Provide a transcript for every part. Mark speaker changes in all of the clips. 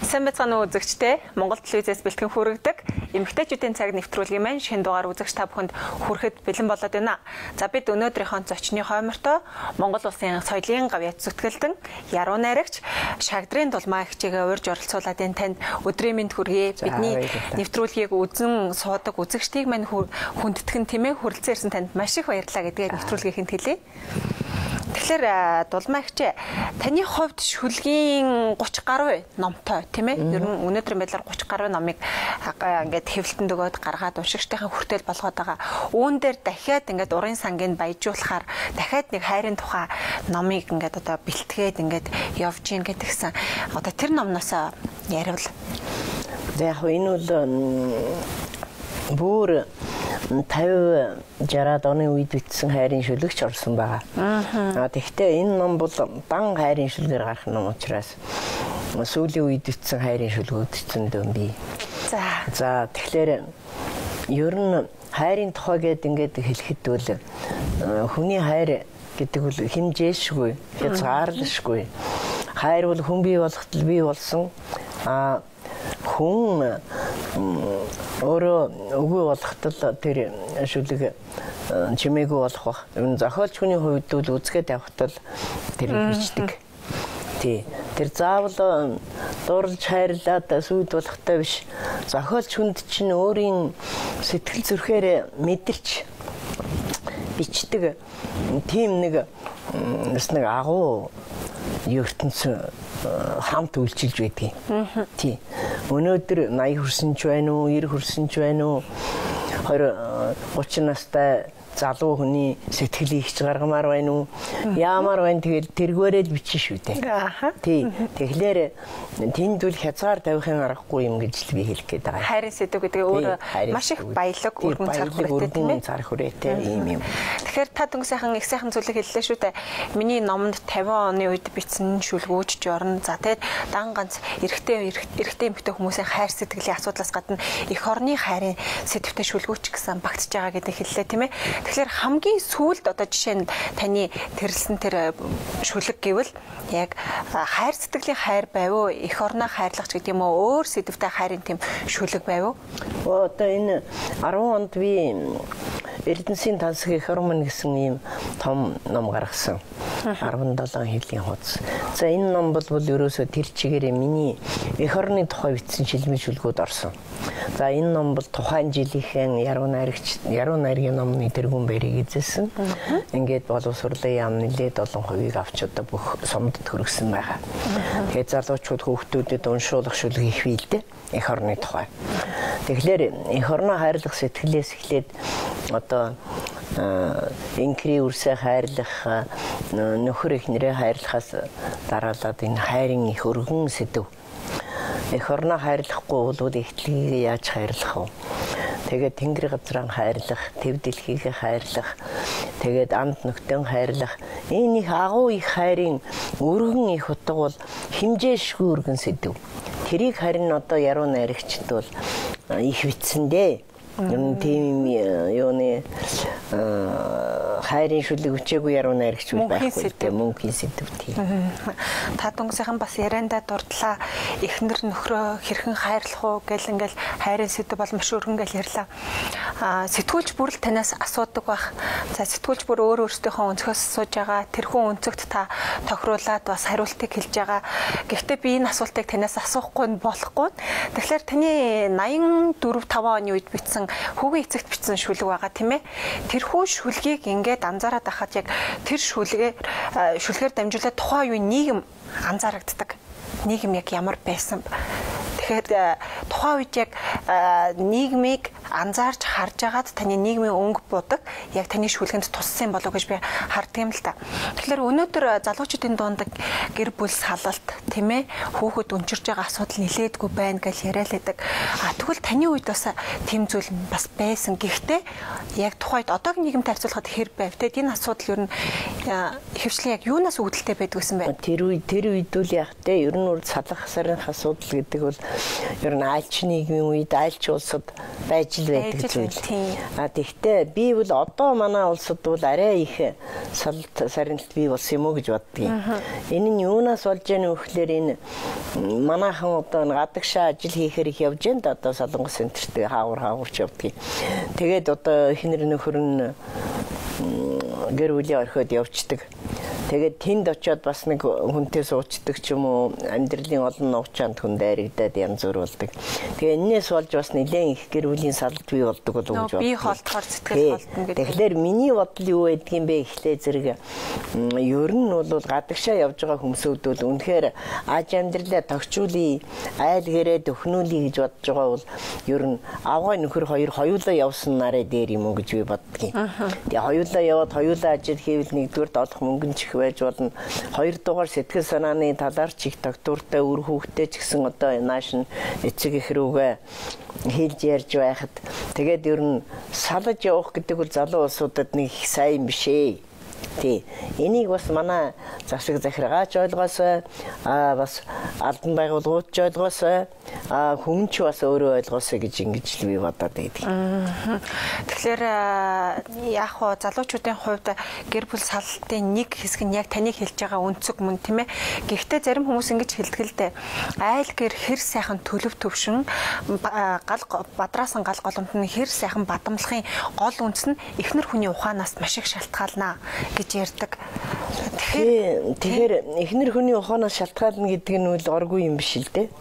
Speaker 1: Сайн байцгаана уу үзэгчдээ. Монгол телевизээс бэлтгэн хүргэдэг эмэгтэйчүүдийн цаг нэвтрүүлгийн маань шинэ дугаар үзэгч та бүхэнд хүрэхэд бэлэн болоод байна. За бид өнөөдрийнхөө зочны хоймортой Монгол улсын соёлын гавьяат зүтгэлтэн яруу найрагч Шагдрын Дулмаа эгчээгээ урьж оролцуулаад энэ танд өдрийн мэнд хүргэе. Бидний нэвтрүүлгийг үзэн суудаг үзэгчдийг маань хүндэтгэн тийм хүрэлцэн ирсэн танд маш их баярлалаа гэдгээ нэвтрүүлгийнхэнд хэлье. Тэгэхээр Дулмаа эгчээ, таны хувьд шүлгийн 30 гаруй номтой тийм ээ? Ер нь өнөөдрийн байдлаар 30 гаруй номыг ингээд хэвлэлтэнд өгөөд гаргаад уншигчдийн хүртэл болгоод байгаа. Үүн дээр дахиад ингээд урын сангийг баяжуулахаар дахиад нэг хайрын тухай номыг ингээд одоо бэлтгээд ингээд явж гин гэдгсэн. Одоо тэр номноос яриул.
Speaker 2: За яг энэ бол бүр 50 60-аад оны үед бичсэн хайрын шүлэгч орсон байгаа. Аа тэгэхдээ энэ ном бол дан хайрын шүлгээр гарах ном учраас сүүлийн үед бичсэн хайрын шүлгүүд зөндөө бий. За тэгэхээр ер нь хайрын тухай гээд ингээд хэлэхэд бол хүний хайр гэдэг бол хэмжээшгүй, хязгаарлашгүй. Хайр бол хүн бий болоход л бий болсон. Аа хүн өөрөө үгүй болоход л тэр шүлэг чимээгүй болох бах. Ер нь зохиолч хүний хувьд бол үзгээд явахад л тэр бичдэг. Тий. Тэр заавал дурлж хайрлаад сүйд болохтой биш. Зохиолч хүнд чинь өөрийн сэтгэл зүрхээр мэдэрч бичдэг тийм нэг бас нэг агуу ертөнц хамт үйлчилж байдгийг. Тий. Өнөөдөр 80 хүрсэн ч байна уу, 90 хүрсэн ч байна уу, 20 30 настай залуу хүний сэтгэлийг их гаргамаар байна уу, яамаар байна тэгэл тэргээрээ л бичин шүү дээ. Тий. Тэгэхээр тэнд үл хязгаар тавихын аргагүй юм гэж л би хэлэх гээд байгаа.
Speaker 1: Хайрын сэдв гэдэг өөрөө маш их баялаг, өргөн цар хүрээтэй тийм ээ.
Speaker 2: Цар хүрээтэй ийм юм.
Speaker 1: Тэгэхээр та дөнгө сайхан их сайхан зүйлийг хэллээ шүү дээ. Миний номонд 50 оны үед бичсэн шүлгүүч жорно. За тэгээд дан ганц эрэгтэй эмэгтэй хүмүүсийн хайр сэтгэлийн асуудлаас гадна эх орны хайрын сэдвтэй шүлгүүч гэсэн багтж байгаа гэдэг хэллээ тийм ээ. Тэгэхээр хамгийн сүүлд одоо жишээ нь таны тэрэлсэн тэр шүлэг гэвэл яг хайр сэтгэлийн хайр байв уу, эх орноо хайрлах ч гэдэг юм уу, өөр сэдвтэй хайрын тийм шүлэг байв
Speaker 2: уу? Одоо энэ 10 онд би Эрдэнэсийн тансаг эх орн минь гэсэн ийм том ном гаргасан. 17 хэвлийн хуудас. За энэ ном бол ерөөсөө тэр чигээрээ миний эх орны тухай бичсэн шилмэн шүлгүүд орсон. За энэ ном бол тухайн жилийнхэн яруу найрагч, яруу найргийн номны тэргүүн байрыг эзэлсэн. Ингээд боловсруулалтын яам нэлээд олон хувийг авч одоо бүх сумдад хөргсөн байгаа. Тэгээд залуучууд хүүхдүүдэд уншуулах шүлэг их бий л дээ эх орны тухай. Тэгэхээр эх орноо хайрлах сэтгэлээс эхлээд одоо инкри үрсээ хайрлах, нөхөр эхнэрээ хайрлахаас дараалаад энэ хайрын их өргөн сэдв. Эх орноо хайрлахгүй бол ихтлэгийг яаж хайрлах вэ? Тэгээд тэнгэр газраа хайрлах, төв дэлхийг хайрлах, тэгээд амт нөхдөн хайрлах. Энэ их агуу их хайрын өргөн их утга бол хэмжээшгүй өргөн сэдв. Тэрийг харин одоо яруу найрагчд бол их бичсэн дээ. Ер нь тийм юуны хайрын шүлэг өчөөгүй яруу найрагч байхгүй тийм мөнхийн сэдв тийм.
Speaker 1: Та дөнгөсийнхэн бас яриандаа дурдлаа. Эхнэр нөхрөө хэрхэн хайрлах уу гэл ингээл хайрын сэдв бол маш өргөн гэл ярьлаа. Сэтгүүлч бүр л танаас асуудаг байх. За сэтгүүлч бүр өөр өөрсдийнхөө өнцгөөс асууж байгаа. Тэрхүү өнцөгт та тохируулаад бас хариултыг хэлж байгаа. Гэхдээ би энэ асуултыг танаас асуухгүй нь болохгүй. Тэгэхээр таны 84 5 оны үед бичсэн хүүгийн эцэгт бичсэн шүлэг байгаа тийм ээ. Тэрхүү шүлгийг ингээд анзаараад байхад яг тэр шүлгээр дамжуулаад тухайн үеийн нийгэм анзаарагддаг. Нийгэм яг ямар байсан. Тэгэхээр тухайн үед яг нийгмийг анзаарч харж агаад таны нийгмийн өнгө будаг яг таны шүлгэнд туссан болов гэж би харддаг юм л та. Тэгэхээр өнөөдөр залуучуудын дунд гэр бүл салалт тийм ээ хүүхэд өнчирж байгаа асуудал нилээдгүй байна гэж яриа л байдаг. А тэгвэл таны үед бас тийм зүйл бас байсан. Гэхдээ яг тухайд одоогийн нийгэмтэй харьцуулахад хэр байв те? Энэ асуудал ер нь ихэвчлэн яг юунаас үүдэлтэй байдаг гэсэн бэ?
Speaker 2: Тэр үед үл яг те ер нь бол салах сарын асуудал гэдэг бол ер нь альч нийгмийн үед альч улсад байж Байж л байдаг зүйл. А тэгтээ би бол одоо манай улсад бол арай их салт сарнилт бий болсон юм уу гэж боддгийг. Энэ нь юунаас болж яах вэ гэхээр энэ манайхан одоо гадагшаа ажил хийхээр их явж байна да, одоо Солонгос центрт хаагур хаагурч явдгийг. Тэгээд одоо эхнэр нөхөр нь гэр бүлийн орхиод явцдаг. Тэгээд тэнд очиод бас нэг хүнтэй суучдаг ч юм уу, амьдралын олон нугчаанд хүн дайрагдаад янз бүр болдог. Тэгээ энээс болж бас нэлээд их гэр бүлийн салалт бий болдог болов уу гэж боддог.
Speaker 1: Бие холдохоор сэтгэл холдно гэдэг.
Speaker 2: Тэгэхээр миний бодол юу байдгийг бэ ихлээ зэрэг ер нь бол гадагшаа явж байгаа хүмүүсүүд бол үнэхээр аж амьдралаа тогтчуулъя, айл гэрээ дөхнүүлье гэж бодож байгаа бол ер нь авгай нөхөр хоёр хоёулаа явсан нараа дээр юм уу гэж би боддгийн. Тэгээ хоёулаа яваад хоёулаа ажил хийвэл нэгдүгээр олох мөнгө нь ч их байж болно. Хоёрдугаар сэтгэл санааны талаар ч их тогтвортой, үр хүүхдээ ч гэсэн одоо нааш нь эцэг эх рүүгээ хэлж ярьж байхад тэгээд ер нь салаж явах гэдэг бол залуу улсуудад нэг их сайн биш ээ. Тий. Энийг бас манай засаг захиргаач ойлгоосой, бас албан байгууллагууд ч ойлгоосой, хүн ч бас өөрөө ойлгоосой гэж ингэж л би бодоод байдаг.
Speaker 1: Тэгэхээр яг хоо залуучуудын хувьд гэр бүл салалтын нэг хэсэг нь яг таны хэлж байгаа өнцөг мөн тийм ээ. Гэхдээ зарим хүмүүс ингэж хэлдэг л дээ. Айл гэр хэр сайхан төлөв төвшин, гал бадраасан гал голомт нь хэр сайхан бадамлахын гол үндэс нь эхнэр хүний ухаанаас маш их шалтгаална гэж ярьдаг.
Speaker 2: Тэгэхээр эхнэр хүний ухаанаас шалтгаална гэдэг нь үл оргүй юм биш л дээ.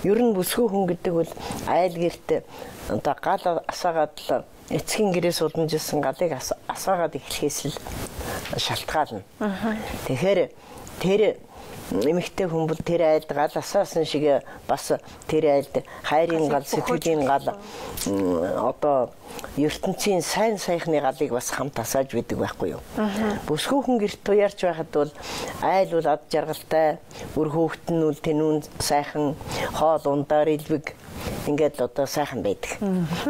Speaker 2: Ер нь бүсгүй хүн гэдэг бол айл гэрт одоо гал асаагаад л эцгийн гэрээс уламжилсан галыг асаагаад эхлэхээс л шалтгаална. Тэгэхээр тэр эмэгтэй хүн бол тэр айлд гал асаасан шиг бас тэр айлд хайрын гал, сэтгэлийн гал, одоо ертөнцийн сайн сайхны галыг бас хамт асааж байдаг байхгүй юу. Бүсгүй хүн гэрт туяарч байхад бол айл бол ад жаргалтай, үр хүүхэд нь бол тэнүүн сайхан, хоол ундаар илбэг ингээд одоо сайхан байдаг.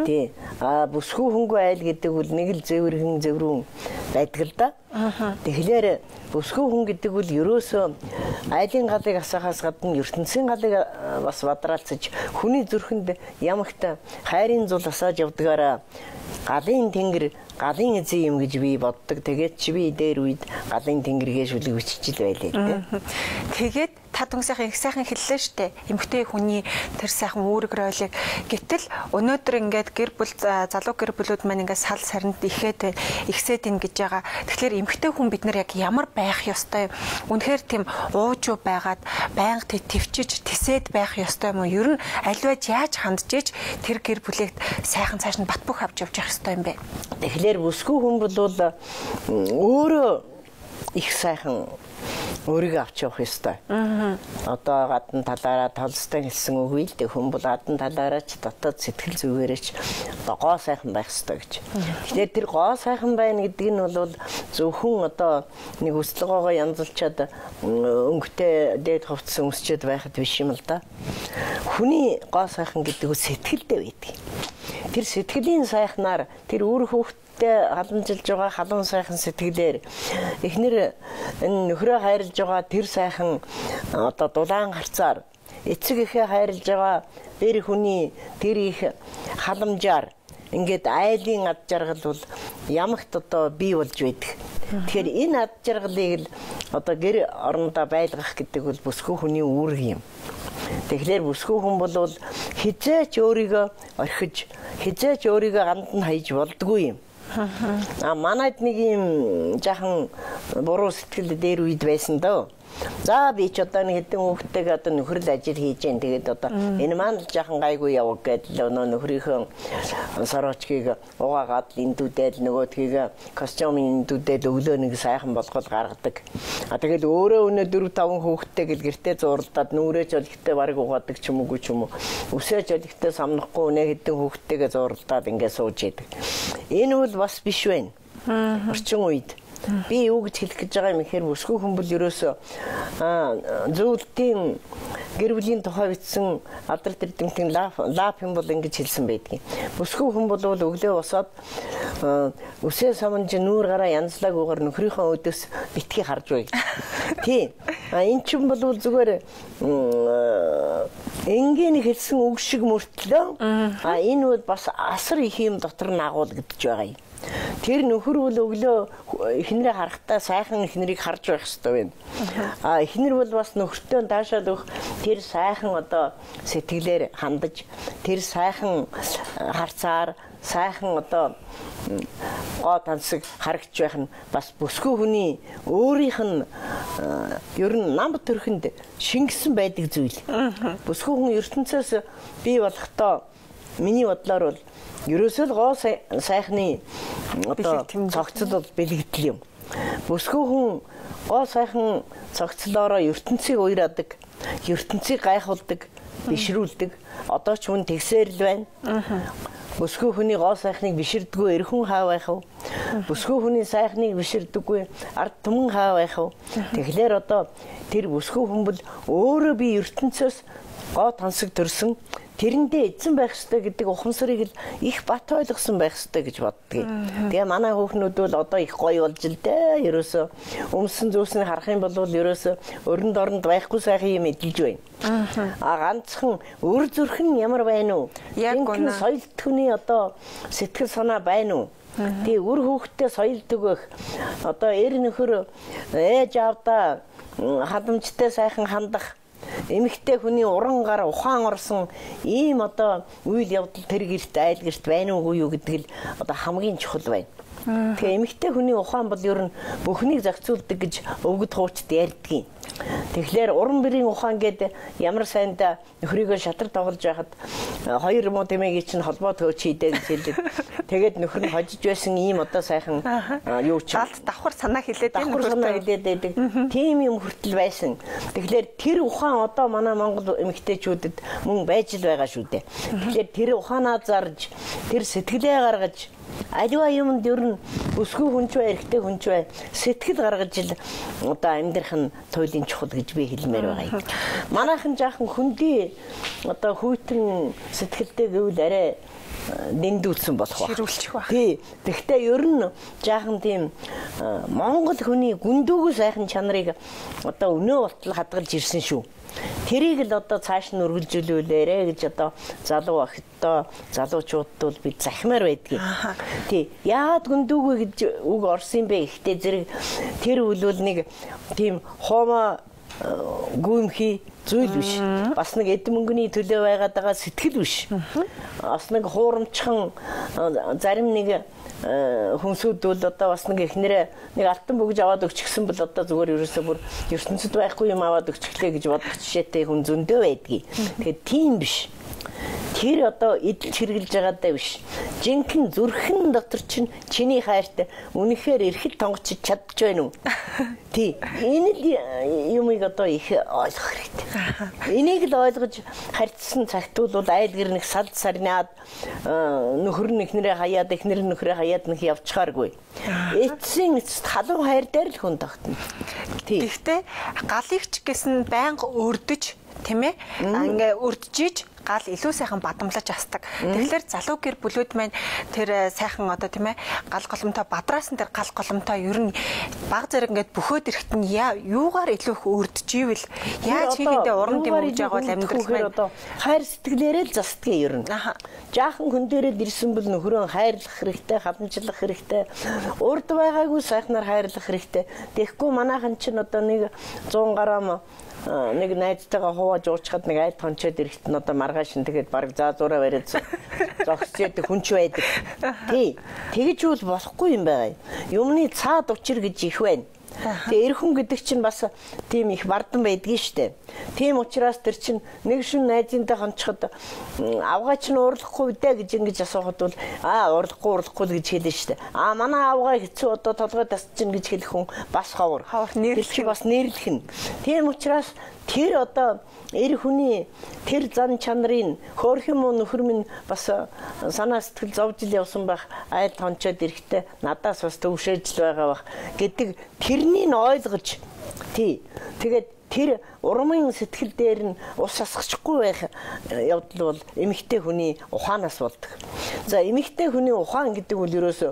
Speaker 2: Тий. А бүсгүй хүнгүй айл гэдэг бол нэг л зэвэрхэн зэврүүн байдаг л да. Тэгэхээр бүсгүй хүн гэдэг бол ерөөсөө айлын галыг асаахаас гадна ертөнцийн галыг бас бадраалцаж хүний зүрхэнд ямагт хайрын зул асааж явдгаараа галын тэнгэр, галын эзэн юм гэж би боддог. Тэгээд чи би дээр үед галын тэнгэргээ шүлэг бичиж л байлээ дээ.
Speaker 1: Тэгээд та түн сайхан их сайхан хэллээ штэ. Эмэгтэй хүний тэр сайхан үүрэг ролыг. Гэтэл өнөөдөр ингээд гэр бүл залуу гэр бүлүүд маань ингээд сал саринд ихэд ихсээд ин гэж байгаа. Тэгэхээр эмэгтэй хүн бид нар яг ямар байх ёстой юм? Үнэхээр тийм уужуу байгаад байнга төвчиж тэсээд байх ёстой юм уу? Ер нь аливааж яаж хандж ич тэр гэр бүлийг сайхан цааш нь бат бөх авч явж явах ёстой юм бэ?
Speaker 2: Тэгэхээр бүсгүй хүн бол өөрөө их сайхан өөрийгөө авч явах ёстой. Одоо гадна талаараа Толстой хэлсэн үг үйл дээ. Хүн бол гадна талаараа ч дотоод сэтгэл зүгээрээ ч одоо гоо сайхан байх ёстой гэж. Тэгэхээр тэр гоо сайхан байна гэдэг нь бол зөвхөн одоо нэг өслөгөөгөө янзалчаад өнгөтэй дээд хувцас өмсчээд байхад биш юм л да. Хүний гоо сайхан гэдэг нь сэтгэлдээ байдаг. Тэр сэтгэлийн сайхнаар тэр үр хүүхд халамжилж байгаа халуун сайхан сэтгэлээр эхнэр энэ нөхрөө хайрлаж байгаа тэр сайхан одоо дулаан харцаар эцэг эхээ хайрлаж байгаа тэр хүний тэр их халамжаар ингээд айлын ад жаргал бол ямагт одоо бий болж байдаг. Тэгэхээр энэ ад жаргалыг л одоо гэр орондоо байлгах гэдэг бол бүсгүй хүний үүрэг юм. Тэгэхээр бүсгүй хүн бол хизээч өөрийгөө орхиж, хизээч өөрийгөө ганд нь хаяж болдгүй юм. А манайд нэг юм жахан буруу сэтгэл дээр үед байсан дөө. За би ч одоо нэг хэдэн хүүхдтэйгээ одоо нөхрөл ажил хийж гэн. Тэгээд одоо энэ маань л жахан гайгүй яваг гэдэл нөө нөхрийнхөө сорочкийг угаагаад эндүүдэл нөгөөдхийг костюмын эндүүдэл өглөө нэг сайхан болгол гаргадаг. А тэгэл өөрөө өнөө 4 5 хүүхдтэй гэл гэртээ зурлаад нүрээ ч олигтой бараг угаадаг ч юм уугүй ч юм уу. Үсээ ч олигтой самнахгүй өнөө хэдэн хүүхдтэйгээ зурлаад ингээд сууж идэг. Энэ бол бас биш байна. Орчин үед би юу гэж хэлэх гэж байгаа юм гэхээр бүсгүй хүн бол ерөөсөө зөвлөлтийн гэр бүлийн тухай бичсэн алдар тэрдэмтэн лап юм бол ингэж хэлсэн байдгийг. Бүсгүй хүн бол өглөө босоод үсээ саманж нүүр гараа янзлаагүйгээр нөхрийнхөө өдөөс битгий харж бай гэж. Тийм. А эн чинь бол зүгээр Энгийн хэлсэн үг шиг мөртлөө а энэ бол бас асар их юм дотор нь агуулгадж байгаа юм. Тэр нөхөр бол өглөө эхнэрээ харахтаа сайхан эхнэрийг харж байх ёстой байна. А эхнэр бол бас нөхөртөө таашаал өгөх тэр сайхан одоо сэтгэлээр хандаж, тэр сайхан харцаар, сайхан одоо гоо тансаг харагч байх нь бас бүсгүй хүний өөрийнх нь ер нь нам төрхөнд шингэсэн байдаг зүйл. Бүсгүй хүн ертөнцөөс бий болохдоо миний бодлоор бол ерөөсөө л гоо сайхны одоо цогцол бол бэлэгдэл юм. Бүсгүй хүн гоо сайхан цогцлоороо ертөнцийг уйраадаг, ертөнцийг гайхуулдаг, бишрүүлдэг. Одоо ч мөн тэгсээр л байна. Бүсгүй хүний гоо сайхныг биширдэггүй эрхэн хаа байх вэ? Бүсгүй хүний сайхныг биширдэггүй ард түмэн хаа байх вэ? Тэгэхээр одоо тэр бүсгүй хүн бол өөрөө би ертөнцөөс гоо тансаг төрсөн, тэрэндээ эзэн байх ёстой гэдэг ухамсарыг л их бат ойлгосон байх ёстой гэж боддгийг. Тэгээ манай хүүхнүүд бол одоо их гоё болж л дээ. Ерөөсөө өмсөн зүйлсийг харах юм бол ерөөсөө өрөнд оронд байхгүй сайхан юм эдэлж байна. А ганцхан өр зүрх нь ямар байна уу? Яг соёл түүний одоо сэтгэл санаа байна уу? Тэгээ үр хүүхдтэй соёл төгөөх одоо эр нөхөр ээж аавдаа хадамжтай сайхан хандах, эмэгтэй хүний уран гар ухаан орсон ийм одоо үйл явдал тэр гэрт айл гэрт байна уугүй юу гэдэг л одоо хамгийн чухал байна. Тэгээ эмэгтэй хүний ухаан бол ер нь бүхнийг зохицуулдаг гэж өвгөд хуучд ярьдгийг. Тэгэхээр уран бэрийн ухаан гээд ямар сайндаа нөхрийгөө шатар тоглож байхад хоёр муу тэмээгийн чинь холбоо төөч хийдэ гэж хэлдэг. Тэгээд нөхөр нь хожиж байсан ийм одоо сайхан юу ч
Speaker 1: галт давхар санаа хэлээд
Speaker 2: давхар санаа хэлээд байдаг. Тийм юм хүртэл байсан. Тэгэхээр тэр ухаан одоо манай Монгол эмэгтэйчүүдэд мөн байж л байгаа шүү дээ. Тэгэхээр тэр ухаанаа зарж, тэр сэтгэлээ гаргаж, аливаа юмд ер нь өсгөө хүн ч бай, эрэгтэй хүн ч бай сэтгэл гаргаж л одоо амьдрах нь туйлын чухал гэж би хэлмээр байгаа юм. Манайхан жаахан хөндий одоо хүйтэн сэтгэлтэй гэвэл арай дэндүүлсэн болох байх.
Speaker 1: Ширүүлчих байх.
Speaker 2: Тий. Гэхдээ ер нь жаахан тийм Монгол хүний гүндүүгөө сайхан чанарыг одоо өнөө болтол хадгалж ирсэн шүү. Тэрийг л одоо цааш нь үргэлжлүүлээрэ гэж одоо залуу охидтой залуучуудад бол би захимаар байдгийг. Тий. Яагаад гүндүүгүй гэж үг орсон юм бэ? Ихтэй зэрэг тэр үлвэл нэг тийм хоомоо гүмхий зүйл биш. Бас нэг эд мөнгөний төлөө байгаад байгаа сэтгэл биш. Бас нэг хуурамчхан зарим нэг хүнсүүд бол одоо бас нэг эхнэрээ нэг алтан бөгж аваад өгчихсэн бол одоо зүгээр ерөөсөө бүр ертөнцид байхгүй юм аваад өгчихлээ гэж бодох жишээтэй хүн зөндөө байдгийг. Тэгэхээр тийм биш. Тэр одоо эдэлж хэрглэж байгаадаа биш. Жинхэнэ зүрхэн дотор чинь чиний хайртай үнэхээр эрхэл тонгоч чадж байна уу? Тий. Энэ л юмыг одоо их ойлгох хэрэгтэй. Энийг л ойлгож харьцсан цагт бол айл гэр нэг салд сарнаад нөхөр нь эхнэрээ хаяад, эхнэр нь нөхрөө хаяад нэг явчихааргүй. Эцсийн эцэст халуун хайр дээр л хүн тогтно.
Speaker 1: Тий. Гэхдээ галыг ч гэсэн байнга өрдөж, тийм ээ? Ингээ өрдөжиж гал илүү сайхан бадамлаж астаг. Тэгэхээр залуу гэр бүлүүд маань тэр сайхан одоо тийм ээ гал голомтой бадраасан тэр гал голомтой ер нь баг зэрэг ингээд бөхөөд ирэхэд нь юугаар илүү их өрдөжийвэл яаж хийгээдээ уран дэм өгж байгаа бол амьдрал маань
Speaker 2: одоо хайр сэтгэлээрээ л застдаг ер нь. Жаахан хүн дээрээ л ирсэн бол нөхрөө хайрлах хэрэгтэй, халамжлах хэрэгтэй. Урд байгаагүй сайхнаар хайрлах хэрэгтэй. Тэгэхгүй манайхан чинь одоо нэг 100 грамм нэг найзтайгаа хувааж уучхад нэг айл тончоод ирэхэд нь одоо маргааш нь тэгээд бараг заазуураа бариад зогсож яадаг хүн ч байдаг. Тий. Тэгж бол болохгүй юм байгаа. Юмны цаад учир гэж их байна. Тэгээ эр хүн гэдэг чинь бас тийм их бардан байдгийн штэ. Тийм учраас тэр чинь нэг шин найзынтай хончход авгаа чинь уурлахгүй дээ гэж ингэж асуухад бол аа уурлахгүй л гэж хэлнэ штэ. Аа манай авгаа хэцүү одоо толгой тасчин гэж хэлэх хүн бас ховор.
Speaker 1: Нэрлэх
Speaker 2: бас нэрлэх нь. Тийм учраас тэр одоо эр хүний тэр зан чанарыг хөөрхөн муу нөхөр минь бас санаа сэтгэл зовж л явсан байх, айл тончоод ирэхдээ надаас бас төвшөөж л байгаа бах гэдэг тэрнийг нь ойлгож тий. Тэгээд тэр урмын сэтгэл дээр нь ус асгачихгүй байх явдал бол эмэгтэй хүний ухаанаас болдог. За эмэгтэй хүний ухаан гэдэг бол ерөөсөө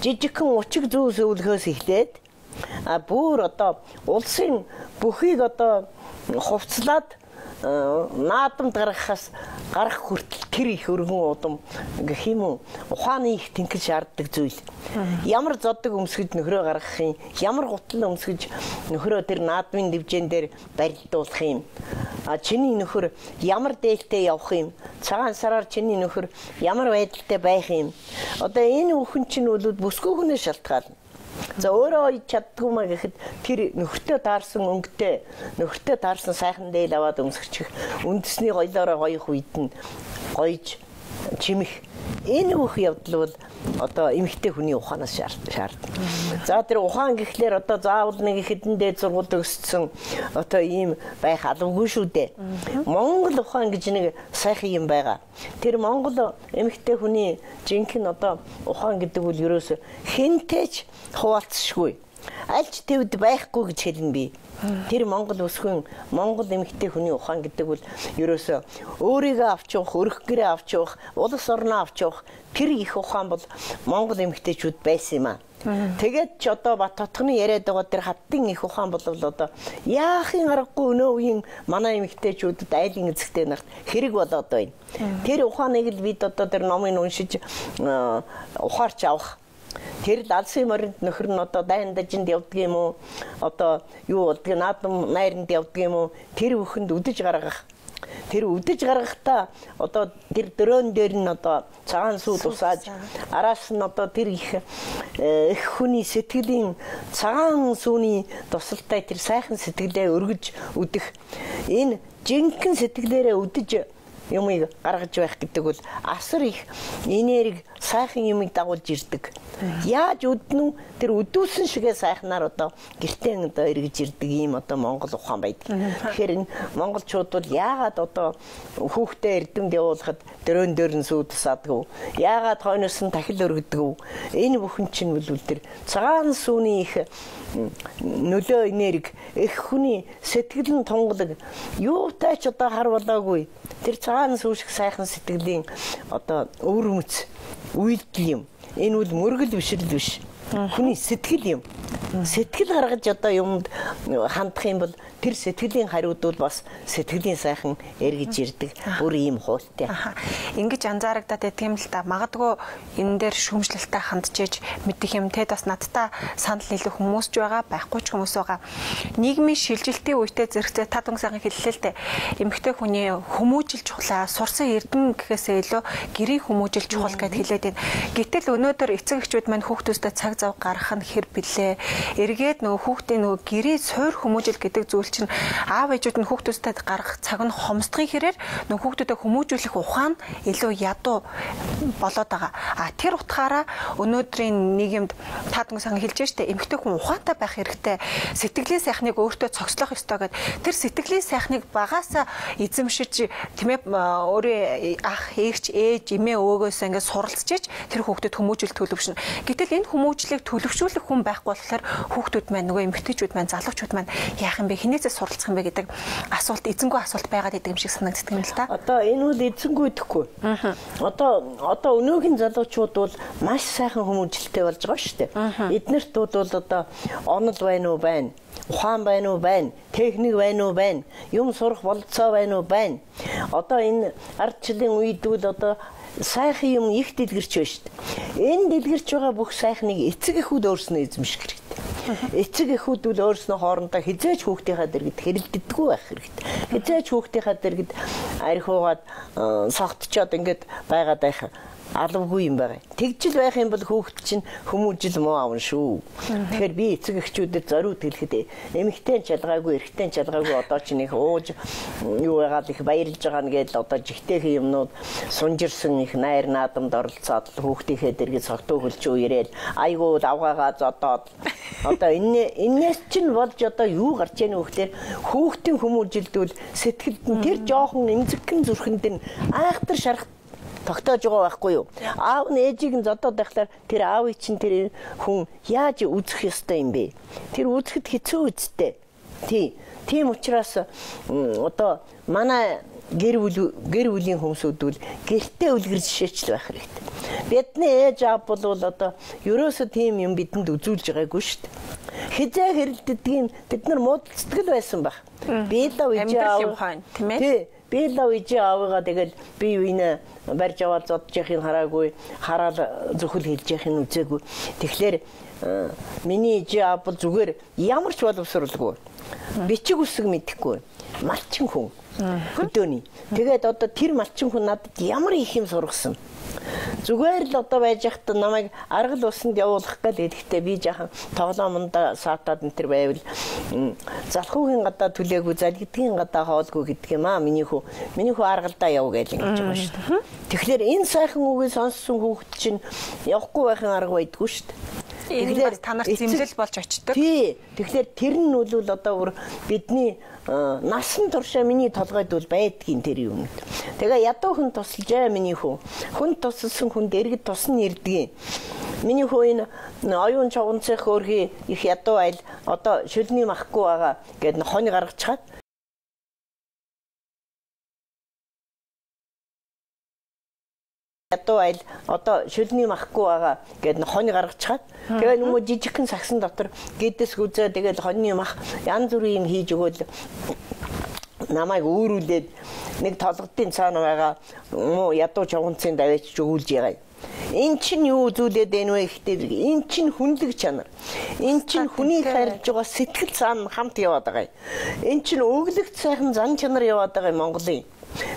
Speaker 2: жижигхэн учиг зүү сөвлөхөөс эхлээд а бүр одоо улсын бүхийг одоо хувцлаад наадамд гаргахаас гарах хүртэл тэр их өргөн удам гэх юм уу ухааны их тэнхэл шаарддаг зүйл. Ямар зоддог өмсгөж нөхрөө гаргах юм, ямар гутал өмсгөж нөхрөө тэр наадмын дивжэн дээр барилдуулах юм. А чиний нөхөр ямар дээлтэй явах юм, цагаан сараар чиний нөхөр ямар байдалтай байх юм. Одоо энэ бүхэн чинь бол бүсгүй хүнээс шалтгаална. За өөрөө ойж чаддгүй маа гэхэд тэр нөхөртөө таарсан өнгөтэй, нөхөртөө таарсан сайхан дээл аваад өмсгчих, үндэсний гоёлоороо гоёх үед нь гоёж чимэх. Энэ бүх явдал бол одоо эмэгтэй хүний ухаанаас шаардна. За тэр ухаан гэхлээр одоо заавал нэг хэдэн дээд сургууль төгссөн одоо ийм байх албагүй шүү дээ. Монгол ухаан гэж нэг сайхан юм байгаа. Тэр Монгол эмэгтэй хүний жинхэнэ одоо ухаан гэдэг бол ерөөсө хэнтэй ч хуваалцшгүй. Альч тэвд байхгүй гэж хэлнэ би. Тэр Монгол өсгөн Монгол эмэгтэй хүний ухаан гэдэг бол ерөөсө өөрийгөө авч явах, өрх гэрээ авч явах, улс орноо авч явах тэр их ухаан бол Монгол эмэгтэйчүүд байсан юм аа. Тэгээд ч одоо Бат хотгоны яриад байгаа тэр хаттын их ухаан бол одоо яахын аргагүй өнөө үеийн манай эмэгтэйчүүдэд айлын эзэгтэй нарт хэрэг болоод байна. Тэр ухааныг л бид одоо тэр номыг уншиж ухаарч авах. Тэр л алсын моринд нөхөр нь одоо дайн дажинд явдаг юм уу? Одоо юу болдгийг наадам найранд явдаг юм уу? Тэр бүхэнд үдэж гаргах. Тэр үдэж гаргахдаа одоо тэр дөрөөн дээр нь одоо цагаан сүү тусааж араас нь одоо тэр их их хүний сэтгэлийн цагаан сүүний тусалтай тэр сайхан сэтгэлээ өргөж үдэх. Энэ жинхэнэ сэтгэлээрээ үдэж юмыг гаргаж байх гэдэг бол асар их энерги сайхан юмыг дагуулж ирдэг. Яаж үднүү тэр үдүүлсэн шигээ сайхнаар одоо гэртээ одоо эргэж ирдэг ийм одоо Монгол ухаан байдаг. Тэгэхээр энэ монголчууд бол яагаад одоо хүүхдээ эрдэмд явуулахад дөрөөн дээр нь сүү тусаадаг вэ? Яагаад хойноос нь тахил өргөдөг вэ? Энэ бүхэн чинь бол тэр цагаан сүүний их нөлөө энерги их хүний сэтгэл нь тунгалаг юутай ч одоо хар болоогүй. Тэр цагаан сүү шиг сайхан сэтгэлийн одоо өвөрмөц үйлдэл юм. Энэ үл мөргөл бишрэл биш. Хүний сэтгэл юм. Сэтгэл гаргаж одоо юмд хандах юм бол тэр сэтгэлийн хариуд бол бас сэтгэлийн сайхан эргэж ирдэг. Бүр ийм хуультай.
Speaker 1: Ингэж анзаарагдаад байдаг юм л да. Магадгүй энэ дээр шүүмжлэлтэй хандчихэж мэдих юм те бас надтай санал нийлэх хүмүүс ч байгаа, байхгүй ч хүмүүс байгаа. Нийгмийн шилжилтийн үетэй зэрэгцээ та дүн сайхан хэллээ л дээ. Эмэгтэй хүний хүмүүжил чухлаа, сурсан эрдэм гэхээсээ илүү гэрийн хүмүүжил чухал гэд хэлээд байна. Гэтэл өнөөдөр эцэг эхчүүд маань хүүхдүүдтэй цаг зав гаргах нь хэр бэлээ. Эргээд нөгөө хүүхдийн нөгөө гэрээ суур хүмүүжил гэдэг зүйл чинь аав ээжүүд нь хүүхдүүдтэй гаргах цаг нь хомсдохын хэрээр нөгөө хүүхдүүдэд хүмүүжүүлэх ухаан илүү ядуу болоод байгаа. А тэр утгаараа өнөөдрийн нийгэмд та дүн сан хэлж штэ эмэгтэй хүн ухаантай байх хэрэгтэй. Сэтгэлийн сайхныг өөртөө цогцлох ёстой гэд тэр сэтгэлийн сайхныг багаасаа эзэмшиж тийм ээ өөрийн ах, эгч, ээж, эмээ өвөөгөөс ингээд суралцж тэр хүүхдэд хүмүүжил төлөвшнө. Гэтэл энэ хүмүүжлийг төлөвшүүлэх хүн байхгүй болохоор хүүхдүүд маань нөгөө эмэгтэйчүүд маань залуучууд маань яах юм бэ? Хинээсээ суралцах юм бэ гэдэг асуулт эзэнгүй асуулт байгаад идэг юм шиг санагддаг юм л та.
Speaker 2: Одоо энэ үл эзэнгүй идэхгүй. Одоо өнөөгийн залуучууд бол маш сайхан хүмүүжлэлтэй болж байгаа шүү дээ. Эднэрт бол одоо онол байна уу байна, ухаан байна уу байна, техник байна уу байна, юм сурах болцоо байна уу байна. Одоо энэ ардчлалын үед бол одоо сайхан юм их дэлгэрч байна шүү дээ. Энэ дэлгэрч байгаа бүх сайхныг эцэг эхүүд өөрснөө эзэмших хэрэгтэй. Эцэг эхүүд бол өөрснөө хоорондоо хизээч хүүхдийнхаа дэргэд хэрэлддэггүй байх хэрэгтэй. Хизээч хүүхдийнхаа дэргэд архиугаад согтчоод ингээд байгаад байх алавгүй юм байгаа. Тэгжил байх юм бол хүүхд чинь хүмүүжил муу авна шүү. Тэгэхээр би эцэг эхчүүдэд зориуд хэлэхэд эмэгтэй ч ялгаагүй, эрэгтэй ч ялгаагүй одоо чинь их ууж юу байгаад их баярлж байгаа нь гэдэл одоо жигтэйхэн юмнууд сунжирсан их найр наадамд оролцоод хүүхдийнхээ дэргэд согтуу хөлчөө ирээл айгуу авгаагаа зодоод одоо энэс чинь болж одоо юу гарч яах вэ гэхээр хүүхдийн хүмүүжилдвэл сэтгэлд нь тэр жоохон эмзэгхэн зүрхэнд нь айхтар шарах тогтоож байгаа байхгүй юу? Аав нь ээжийг нь зодоод байхлаар тэр аавыг чинь тэр хүн яаж үзэх ёстой юм бэ? Тэр үзэхэд хэцүү үсттэй. Тий. Тийм учраас одоо манай гэр бүлийн хүмүүсүүд бол гэртээ үлгэр жишээч л байх хэрэгтэй. Бидний ээж аав бол одоо ерөөсөө тийм юм бидэнд үзүүлж байгаагүй шүү дээ. Хизээ хэрэлддэг бид нар муудалцдаг л байсан баг. Би л ээж аав
Speaker 1: тийм ээ.
Speaker 2: Тий. Би л ээж аавыгаа тэгэл би үенэ барьж аваад зодж яхийг хараагүй, хараал зөвхөл хэлж яхийг үзээгүй. Тэгэхээр миний ээж аав бол зүгээр ямар ч боловсруулгүй. Бичиг үсэг мэдэхгүй. Малчин хүн. Хөдөөний. Тэгээд одоо тэр малчин хүн надад ямар их юм сургасан. Зүгээр л одоо байж байхдаа намайг аргал усанд явуулах гал хэлэхдээ би жаахан тоглоомонд саатаад энэ төр байвал залхуугийн гадаа түлээгүй, залгидгийн гадаа хоолгүй гэдэг юм аа. Миний хүү аргалдаа яв гэж ингэж байгаа шүү дээ. Тэгэхээр энэ сайхан үгийг сонссон хүүхэд чинь явахгүй байхын арга байдгүй шүү дээ.
Speaker 1: Тэгэхээр та нарт зэмлэл болж очдог.
Speaker 2: Тий. Тэгэхээр тэр нь бол одоо бүр бидний насан туршаа миний толгойд бол байдгийн тэр юм. Тэгээ ядуу хүн тусалжээ миний хүү. Хүн тусалсан хүнд иргэд тусна ирдгийн. Миний хүү энэ оюун чуганцах өөрхий их ядуу айл одоо шүлний махгүй байгаа гэд хонь гаргачихад ядуу айл одоо шүлний махгүй байгаа гэд хонь гаргачихад тэгээ нөгөө жижигхэн сагсан дотор гэдэс гүзээ тэгэл хоньны мах янз бүрийн юм хийж өгөөл намайг өөрүүлээд нэг толгодын цаана байгаа муу ядуу чуганцын даваач өгүүлж байгаа. Эн чинь юу үзүүлээд байна вэ гэхдээ эн чинь хүнлэг чанар. Эн чинь хүнийг хайрлаж байгаа сэтгэл цаана хамт яваад байгаа юм. Эн чинь өглөгт сайхан зан чанар яваад байгаа юм Монголын.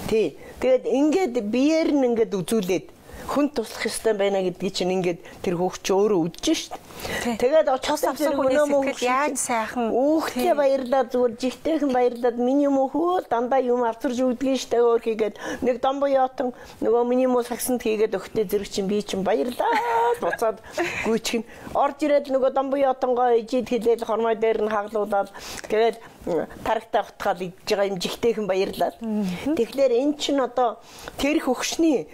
Speaker 2: Тий. Тэгээд ингээд биеэр нь ингээд үзүүлээд хүн туслах ёстой байна гэдгийг чинь ингээд тэр хүүхд чи өөрөө үдэж шít. Тэгээд
Speaker 1: тус авсан хүний сэтгэл яаж сайхан
Speaker 2: хүүхдээ баярлаад зүгээр жигтэйхэн баярлаад миний юм хөө дандаа юм авчирж өгдгийг штэ өөр хийгээд нэг домбо яотон нөгөө миний муу сагсанд хийгээд өгтөө зэрэг чинь би чинь баярлаад буцаад гүйчих нь орж ирээд нөгөө домбо яотонгоо ижид хэлээл хормой дээр нь хаглуулаад тэгээд тарагтаа утгаал идж байгаа юм жигтэйхэн баярлаад. Тэгэхээр эн чинь одоо тэр хөгшний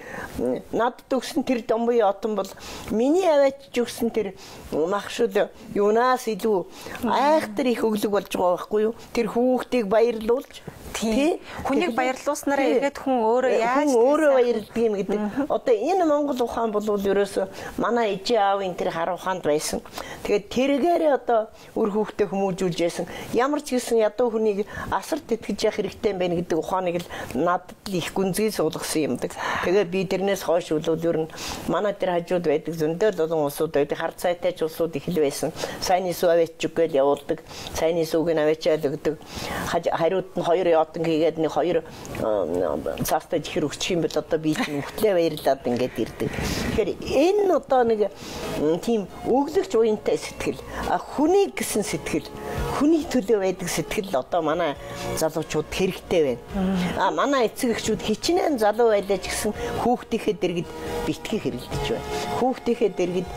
Speaker 2: надад өгсөн тэр домбо яотон бол миний аваач өгсөн тэр махшул юунаас илүү айхтар их өглөг болж байгаа байхгүй юу? Тэр хүүхдийг баярлуулж
Speaker 1: тий. Хүнийг баярлуулснараа эргээд хүн өөрөө яаж
Speaker 2: хүн өөрөө баярлдаг юм гэдэг. Одоо энэ Монгол ухаан бол ерөөсөө манай ээжийн аавын тэр хар ухаанд байсан. Тэгээд тэргээрээ одоо үр хүүхдээ хүмүүжүүлж байсан. Ямар ч гэсэн ядуу хүнийг асар тэтгэж явах хэрэгтэй юм байна гэдэг ухааныг л надад л их гүнзгий суулгасан юмдаг. Тэгээд би тэрнээс хойш бол ер нь манай тэр хажууд байдаг зөндөл олон улсууд байдаг. Хар цайтай ч улсууд их л байсан. Сайны сүү аваач гээл явуулдаг. Сайны сүүг нь аваачаал өгдөг. Хариуд нь хоёр яотон хийгээд нэг хоёр цаастай чихэр өгчих юм бол одоо би чинь хөтлөө баярлаад ингээд ирдэг. Тэгэхээр энэ одоо нэг тийм өглөгч уянтай сэтгэл, хүнийг гэсэн сэтгэл, хүний төлөө байдаг сэтгэл одоо манай залуучууд хэрэгтэй байна. А манай эцэг эхчүүд хичнээн залуу байлаа ч гэсэн хүүхдийнхээ дэргэд битгий хэрэлдэж байна. Хүүхдийнхээ дэргэд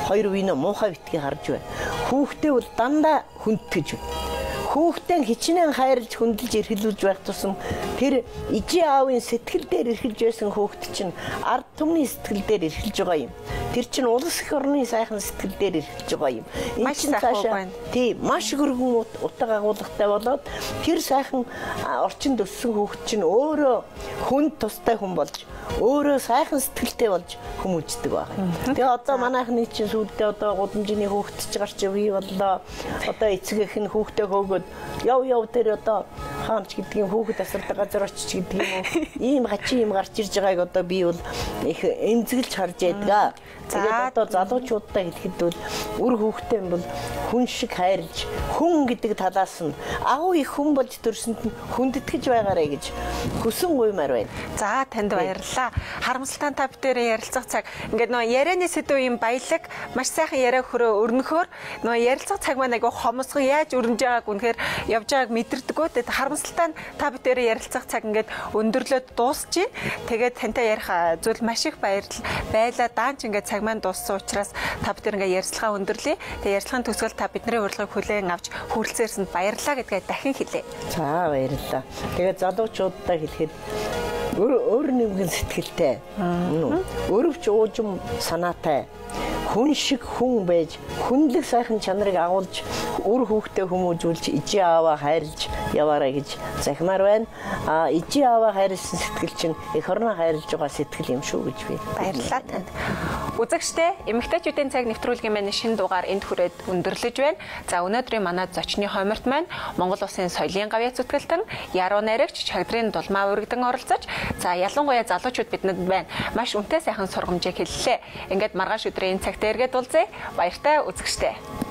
Speaker 2: хоёр үеийн муухай битгий харж байна. Хүүхдээ бол дандаа хүндэтгэж байна. Хүүхдээ хичнээн хайрлж хөндлөж эрхэлүүлж байх тусам тэр ижи аавын сэтгэл дээр эрхэлж байсан хүүхд чинь ард түмний сэтгэл дээр эрхэлж байгаа юм. Тэр чинь улс их орны сайхан сэтгэл дээр эрхэлж байгаа юм.
Speaker 1: Энэ чинь цаашаа
Speaker 2: тий маш өргөн утга агуулгатай болоод тэр сайхан орчинд өссөн хүүхд чинь өөрөө хүн тустай хүн болж өөрөө сайхан сэтгэлтэй болж хүмүүждэг байгаа юм. Тэгээ одоо манайхны чинь сүүлдээ одоо гудамжны хүүхд ч гарч бий боллоо. Одоо эцэг эх нь хүүхдээ хөөгөөд яв тэр одоо хаамч гэдгийг хүүхэд асардаг газар очиж гэдэг юм уу. Ийм хачин юм гарч ирж байгааг одоо би бол их эмзэгэлж харж байдаг. Тэгээд одоо залуучуудаа хэлэхэд бол үр хүүхдээ юм бол хүн шиг хайрлж хүн гэдэг талаас нь агуу их хүн болж төрсөнд нь хүндэтгэж байгаарэ гэж хүсэн гуймаар байна.
Speaker 1: За танд баярлалаа. Харамсалтай та бүдэрээ ярилцах цаг ингээд нөгөө ярианы сэдв юм баялаг маш сайхан яриа хөрөө өрнөхөөр нөгөө ярилцах цаг маань айгүй хомсгон яаж өрнөж байгааг үнэхээр явж байгааг мэдэрдэггүй. Тэгээд харамсалтай нь та бүдэрээ ярилцах цаг ингээд өндөрлөөд дуусч байна. Тэгээд тантай ярих зүйл маш их баярлал байлаа. Даанч ингээд цаг маань дууссан учраас та бүдэр ингээд ярилцлага өндөрлөе. Тэгээд ярилцлагын төгсгөл та бидний урилгыг хүлээн авч хүрэлцэн ирсэнд баярлалаа гэдгээ дахин хэлье.
Speaker 2: За баярлалаа. Тэгээд залуучуудаа хэлэхэд өөр нэгэн сэтгэлтэй, өрөвч уужим санаатай, Хүн шиг хүн байж, хүнлэг сайхан чанарыг агуулж, үр хүүхдээ хүмүүжүүлж, ижи ааваа хайрлж яваарай гэж захимаар байна. А ижи ааваа хайрлсан сэтгэл чинь эх орноо хайрлж байгаа сэтгэл юм шүү гэж би.
Speaker 1: Баярлалаа танд. Үзэгчдээ, эмэгтэйчүүдийн цаг нэвтрүүлгийн маань шинэ дугаар энд хүрээд өндөрлөж байна. За өнөөдрийн манай зочны хойморт маань Монгол Улсын соёлын гавьяа зүтгэлтэн яруу найрагч Чагдрын Дулмаа үрэгдэн оролцож, за ялангуяа залуучууд бидэнд байна. Маш үнэтэй сайхан сургамжийг хэллээ. Ингээд маргааш өдрийн энэ цагт эргээд уулзъя. Баяртай үзэгчдээ.